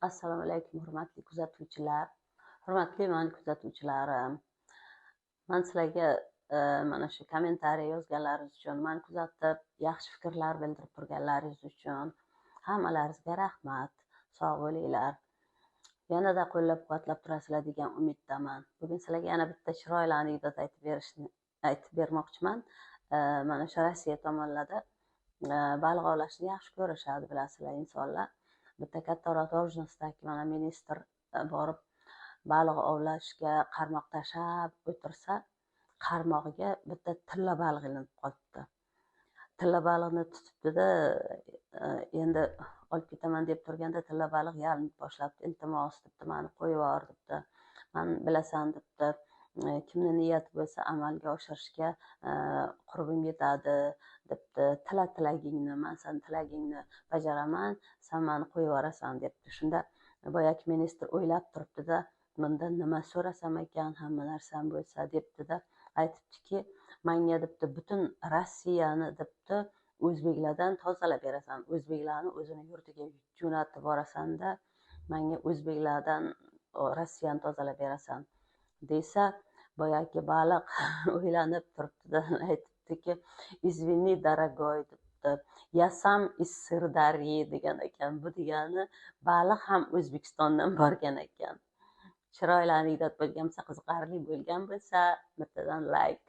Assalomu alaykum, hurmatli kuzatuvchilar, hurmatli mani kuzatuvchilarim. Man sizlarga mana shu kommentariy yozganlaringiz uchun, mani kuzatib, yaxshi fikrlar bildirib turganlaringiz uchun hammalaringizga rahmat. Sog' bo'linglar. Yanada qo'llab-quvvatlab turasizlar degan umiddaman. Bugun sizlarga yana bitta chiroyli anekdot aytib bermoqchiman. Mana shu Rossiya tomonlarda baliq ovlashni yaxshi ko'rishadi, bilasizlar, insonlar. Bitta kattaroq должность dagi mana ministr borib baliq ovlashga qarmoq tashlab o'tirsa, qarmog'iga bitta tilla baliq ilinib qolibdi. Tilla baliqni tutibdida, endi olib ketaman deb turganda tilla baliq yalinib boshlabdi. "Iltimos", debdi, "mani qo'yib yubor", debdi. "Man, bilasan", debdi, "kimni niyati bo'lsa, amalga oshirishga qurbim yetadi", debdi. "Tila tilagingni, man sani tilagingni bajaraman, san mani qo'yib yuborasan", debdi. Shunda boyagi ministr o'ylab turibdida, "Bundan nima so'rasam ekan, hamma narsam bo'lsa?" debdida, aytibdiki, "Manga", debdi, "butun Rossiyani", debdi, "o'zbeklardan tozalab berasan, o'zbeklarni o'zini yurtiga jo'natib borasan-da, manga o'zbeklardan Rossiyani tozalab berasan", desa, boyagi baliq o'ylanib turibdida, aytibdiki, "Извини, дорогой", debdi, "я сам из Сырдарьи", degan ekan. Bu degani baliq ham O'zbekistondan borgan ekan. Chiroyli anekdot bo'lgan bo'lsa, qiziqarli bo'lgan bo'lsa, bittadan layk.